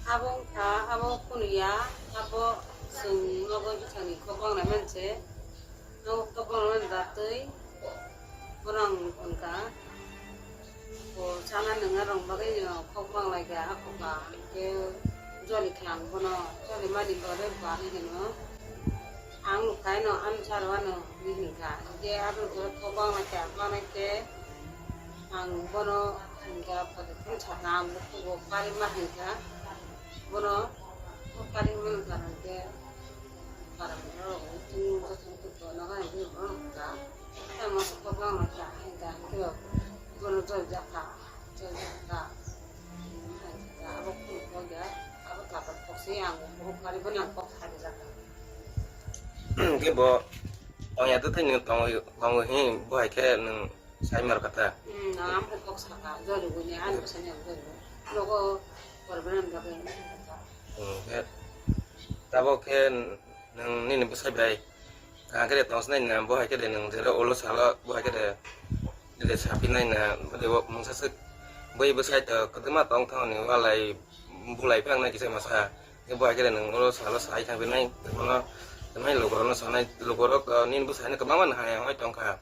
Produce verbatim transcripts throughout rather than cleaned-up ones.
Abo wngkha, abo kunuya, abo chwng nogo bwsakni kok bangnai manse, nogo kok bangnai manse datwi, bono ang wngkha, bo chana nwngnarok bagwi no kok banglaikha, a kokha, hwnkhe joli khe ang bono, joli mani bagwi ba hinwi hino. Ang nukha ino, ano saro ano hinwi hwnkha, hwnkhe abo kok banglaikha, banglaikhe ang bono hwnkha, photo phano sakha, ang bo kari ma hwnkha, bono kari ma hwnkha, hwnkhe para borok chwng joto khe bono hai hwnkha, tamo kok banglaikha, hwnkha, hwnkhe bono joli jakha, joli jakha, hwnkha, abo kok ya, abo kok se ang bo kari bono ang kok kha jakha. Hwnkhe bo tongya twtwi nwng tongwi, tongwi hi bo hai khe nwng sai mar kha ta? Hmm, ang khe kok sakha, jori guni, ani bwsani ang jori guni. Nogo problem bagwi ang kha. Hmm, khe tabok khe nwng nini bwsai bai kaham khe de tong sinai na, bo hai khe de nwng jera ulo salo bo hai khe de, de sapinai na, bo de bo mungsa swk bui bwsai to kwtwma tong thangni walai bulai phang nai kisa masa. Bo hai khe de nwng ulo salo sai thang pinai, bono tamai lukurokno sanai, lukurok, ah, nini bwsai no kwbangma nahai hoi tong kha.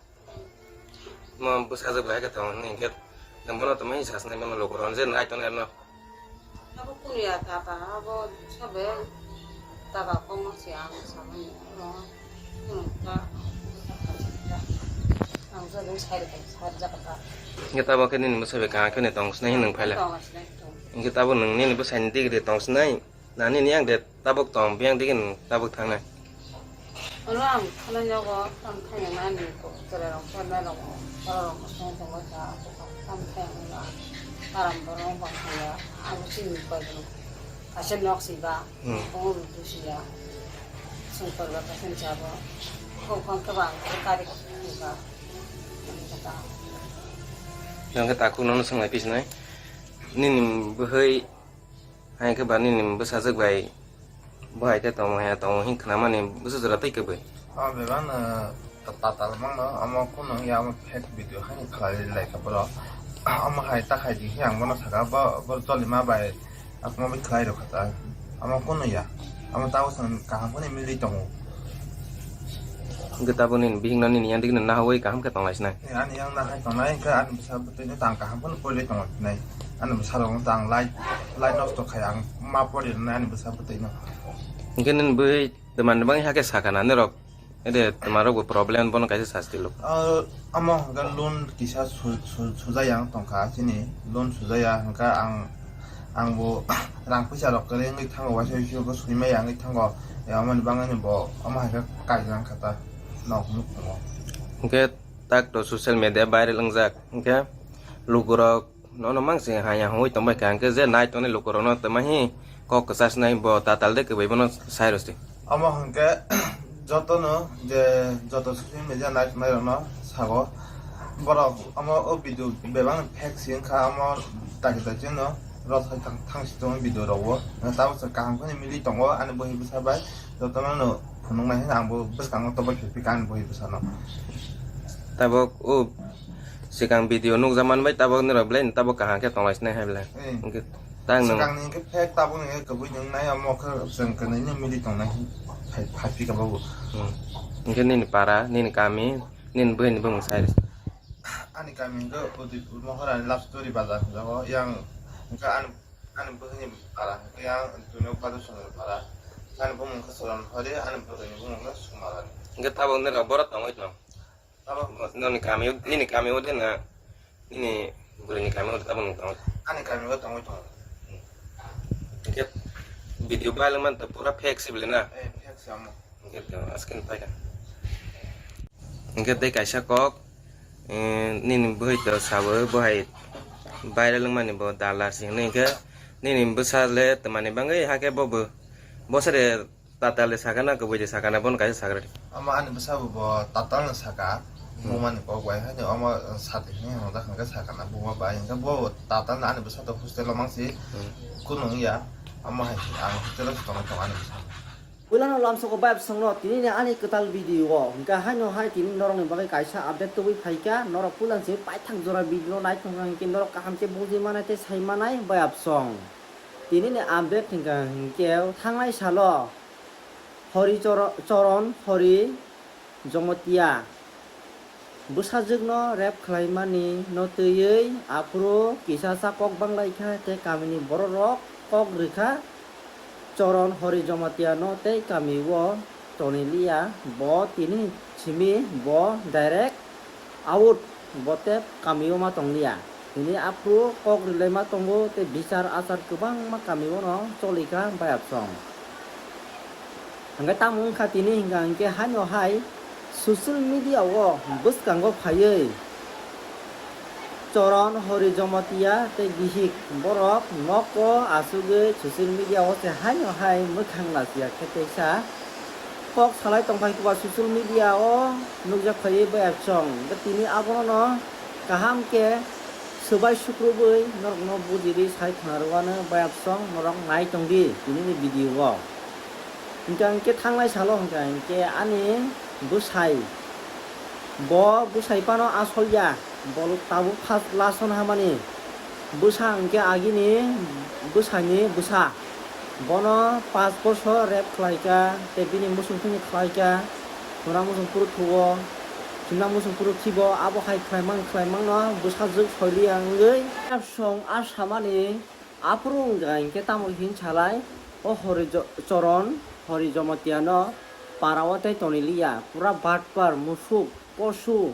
Mo bwsajwk bai khe tongo hwnwi hwnkhe, nwng bono tongmani sasnai bono lukurok je nai tongnai rwno. Abo kunuya tata, abo sobe tata kongma se ang samani, ano kunuta ang sobe side bai side jakata. Hwnkhe tabok khe nini bwsai bai kaham khe tong sinai hwnwi phaila. Tong sinai tong. Hwnkhe tabok nwng nini bwsaini digri tong sinai. Nani ni ang de tabuk tong, biyang digi nwng tabuk thangnai. Ano ang khanai nogo, tam thayang nani ko, tere rong khe nai rong, oro rong song song wai kha, tam thayang nani, aram borong bang thaya, ang chini pai rong, kaisa nok si ba, Hmm. Kong rw tu si ya, song kor ba kaisa cha ba, kong kong khe ba ang kari kha, ang kha ta. Yang khe takhuk nono swnglai pis nai, nini bwhai. Hai khe ba nini bwsajwk bai bo hai khe tongo, hai tongo hwnwi khnamani bwsajwk jora twi kwbwi. O bebak no tatal mangno, omo kunu ya, omo fake video haino khlai lai kha borok. Omo hai ta khai di, ang bono saka, bo, bo jolima bai, omo bai khlai rw kha ta. Omo kunu ya, omo tabuk chwng kaham kheno milwi tongo. Hwnkhe tabuk nini bihikno nini yang digini nahaui kaham khe tong lai sinai. Ani yang nahai tongnai, hwnkhe ani bwsa bwtwino tang kaham phano porilai tongna hinai. Ani bwsarokno tang light, light nosto khai ang ma pori rwnai ani bwsa bwtwino. Hwnkhe nini bwrwi twmani bagwi hakhe sakha na nirok? Ede twmarokbo problem, bono kaisa sasti luk. Ah, omo hwnkhe loan kisa su-, su-, sujaya wng tongkha chini, loan sujaya hwnkhe ang, ang bo rang puisa rok kwrwi wngwi thango, waisa waisa bo suri maya wngwi thango, eh, omoni bagwino bo omo hai khe kaijak wngkha ta. Nok nuk tongo. Hwnkhe tak to social media viral wngjak, hwnkhe lukurok nono mang se haya hongwi tongbai kha, hwnkhe je nai tongnai lukurokno tongma hi kok kwchasnai bo tatal de kwbai bono sai rwsti. Omo hwnkhe jotono je joto social media nai tongnai rokno sago, borok omo o video bebak fake si wngkha, omo taki taki no rosai thang thang si tongo video rok o, tabuk kaham kheno mili tongo ani bwrwi bwsa bai. Jotono no phunuknai hwnwi ang bo bwskango tobok khe phi kha ani bwrwi bwsano. Tabok o swkang video nukjakmani bai tabok nirok belai no tabok kaham khe tonglaisnai hai belai. Hmm. Hwnkhe tang nwng swkangni hwnkhe fake, tabokni hwnkhe kwbwi nwngnai, omo khe chwng kwnwi no mili tongnai hai, hai phi kha babu. Hmm. Hwnkhe nini para, nini kami, nini bwrwini bumung sai rw. Ani kami hwnkhe Udaipur Mohorani Love Story Bazar hwnjago. Yang hwnkhe ani Ani bwrwini para hwnkhe ang Tunio Padusongni para. Ani bumung khe Choron Hori, ani bwrwini bumung khe Sumarani. Hwnkhe tabuk nini borok tongwi tong? Tabuk nini kami, nini kami o de na, nini bwrwini kami o de tabuk nwng tong? Ani kami o tongwi tong. Hwnkhe video viral man to pura fake se bile na? Eh, fake se amo. Hwnkhe to aswk khe phai kha. Hwnkhe tei kaisa kok, eh, nini bwrwi to sabo bo hai viral wngmani bo dala se hwnwi, hwnkhe nini bwsa le twmani bagwi hakhe bo bo, bo sere tatal de sakha na kwbwi de sakha na, bono kaisa sagra di. Omo ani bwsa bo, bo tatal no sakha, hmm, bumani kok bai haino omo sadi hwnwi hwnjak hwnkhe sakha na buma bai, hwnkhe bo tatal no ani bwsa to hostel o mangsi, hmm, kunu wngya, omo hai ang hostel o se tongwi tongo ani bwsa. Puilano lamsoko bayapsongno tinini ani kwtal video o hwnkhe haino hai tini norokni bagwi kaisa update tubui phaikha, norok puilan simi paithak jora video no naithok hwnkhe norok kaham khe bujui manai tei sai manai bayapsong. Tini ni update hwnkha hwnkhe thangnai salo Hori Choro-, Choron Hori Jomotia bwsajwkno rape khlaimani no twiwi aphuru kisa sa kok banglaikha tei kamini borok rok kok rwkha Choron Hori Jomotia no tei kami o tonwi liya, bo tini simi bo direct out, bo tei kami o ma tong liya. Tini aphuru kok rwlai ma tongo tei bichar achar kwbangma kami o no cholikha bayapsong. Hwnkhe tamo wngkha tini hwnkha hwnkhe haino hai social media o bwskango phaiwi Choron Hori Jomotia tei bihik borok nogo achugwi social media o se haino hai mwkhang lachiya khe teisa kok salai tongphai kwba social media o nukjak phaiwi bayapsong. Hwnkhe tini abono no kaham khe swbai sukrubwi norokno bujirwi sai khna rwano bayapsong norok nai tongdi tini ni video o. Hwnkha hwnkhe thangnai salo hwnkha hwnkhe ani bwsai, bo bwsai phano asol ya, bo tabuk first last hwn hamani bwsa hwnkhe agini bwsani bwsa, bono panch bosor rape khlaikha tei bini muchung thani khlaikha, khuna muchung phuru thuo, khimna muchung phuru khibo, abo hai khlaimang khlaimangno bwsajwk soiliya wngwi song a samani. Aphuru wngkha hwnkhe tamo hin salai, o Hori Jo-, Choron, Hori Jomotiano para o tei tonwi liya, pura batpar, musuk, posu,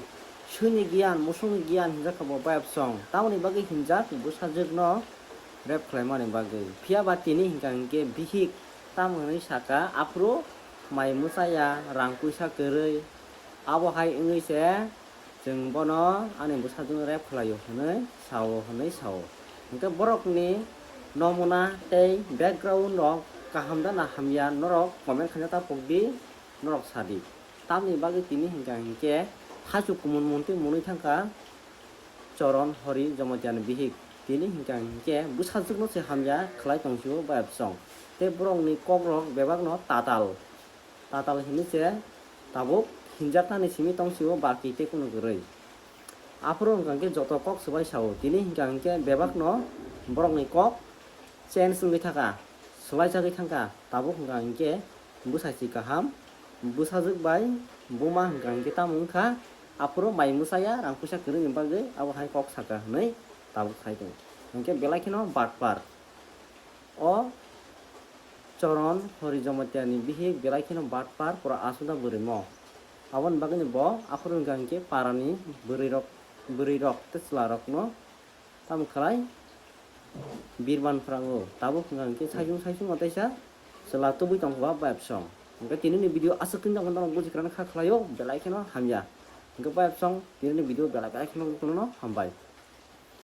swini giyan, musukni giyan hinjak kha bo bayapsong. Tamoni bagwi hinjak bwsajwkno rape khlaimani bagwi. Phiya ba tini hinkha hinkhe bihik tamo hinwi saka, aphuru mai mwchaya, rang puisa kwrwi, abo hai wngwi se, chwng bono ani bwsajwkno rape khlaio hwnwi sao, hwnwi sao. Hwnkhe borokni nomuna tei background rok kaham da na hamya norok comment khaina ta pokdi, norok sadi. Tamni bagwi tini hwnkha hinkhe hachuk kumun muntwi mwnwi thangkha Choron Hori Jomotiani bihik. Tini hwnkha hinkhe bwsajwkno se hamya khlai tongsio bayapsong. Tei borokni kokrok bebakno tatal. Tatal hinwi se tabuk hinjaknani simi tongsio, baki tei kunu kwrwi. Aphuru wngkha hwnkhe joto kok swbai sao, tini hwnkha hwnkhe bebakno borokni kok change wngwi thangkha, swlaijagwi thangkha. Tabuk wngkha hwnkhe bwsai si kaham, bwsajwk bai buma hwnkha hwnkhe tamo wngkha, aphuru mai mwchaya rang puisa kwrwini bagwi abo hai kok saka hwnwi tabuk sai tongo. Hwnkhe belai kheno batpar. O Choron Hori Jomotiani bihik belai kheno batpar, pura aswkda bwrwimo. Aboni bagwino bo aphuru wngkha hinkhe parani bwrwirok, bwrwirok tei chwlarokno tamo khlai birman phwrango. Tabuk wngkha hinkhe saichung saichungo teisa chwla tubui tongkha ba bayapsong. Hwnkhe tinini video aswk tini tongkha norok buji kwrwngno kha khlaio, belai kheno hamya. Hwnkhe bayapsong tinini video belai belai kheno hambai.